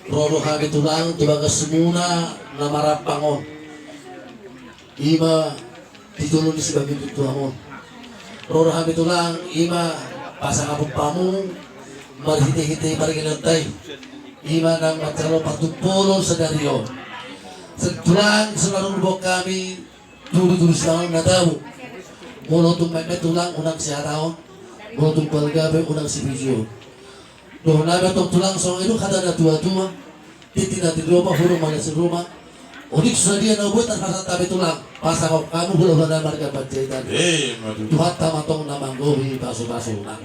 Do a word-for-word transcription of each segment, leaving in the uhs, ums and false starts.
Ro do hami tulang tu bagasmuna na marampang on. Ima di jolo ni sibagian tuamu on. Ro do hami tulang ima pasangapon hamu marhite-hite pargelonta i. Ima nang manjalo partumpolon sadari on. Tulang, sonari boan hami tudu-tudu simanganon na tabo. Molo tung meme tulang unang sihataon. Molo tung balga pe unang sipujion. Dohonon nami antong tulang songon i do hata na tua-tua. Tintin na tintin ruma, hurung ma na siruma. Otik so sadia na boi tarpasada hami tulang. Pasangap hamu hula-hula na marga Panjaitan. Eh, madu. Tuhanta ma antong na manggohi pasu-pasuna.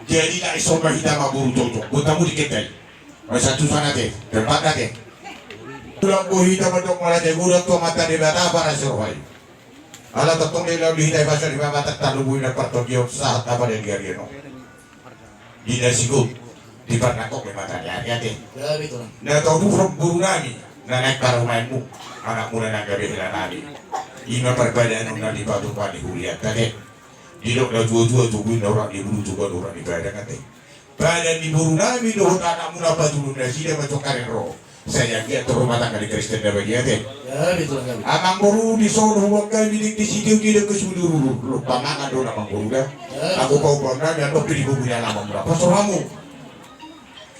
Jadi na i songon hita ma boru cocok. Buat tamu di kedai. Oi satu sana te, tempat na te. Tulang bohita ma antong mauliate godang tu Amanta Debata parasi roha i. Ala tongtong do laho di hita i pasal di mata talu bui na partondion sahat apa dan di ari on. Di na sigot di parnangkok di mata ni ari ate. Na tau buhon boru nami na naeng parumaenmu, anakmuna na gabe hela nami. Ima parpadanon na dipatupa ni hurianta te. Didok na tua-tua tubu i na urak ni bulu tubu i na urak ni padang ate. Padan ni boru nami dohot anakmuna patulun nasida ma cokaren ro. Sai anggiat tu rumah tangga ni Kristen na badia te. Amang boru di son huboan hami di sitio di dengke sudururu. Lupa mangan do na amang boru da. Aku pau pau nami ando pidi bobu ni anakmuna. Pasor hamu.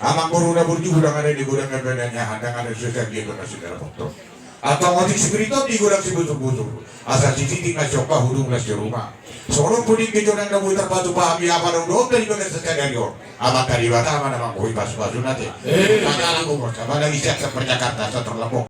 Amang boru na burju hudang ada di godang na badan ni handa ada susah dia do nasida na potong. Antong otik sipiriton di godang sibusur-busur. Asa sititik na siompa hudung na siruma. Songon pudin ke jonang na boi tarpatupa hami apa na udohon dari bagas sadari on. Amanta Debata ma na manggohi pasu-pasuna te. Kata lagu bos apa lagi siap seperti Jakarta sator lambok.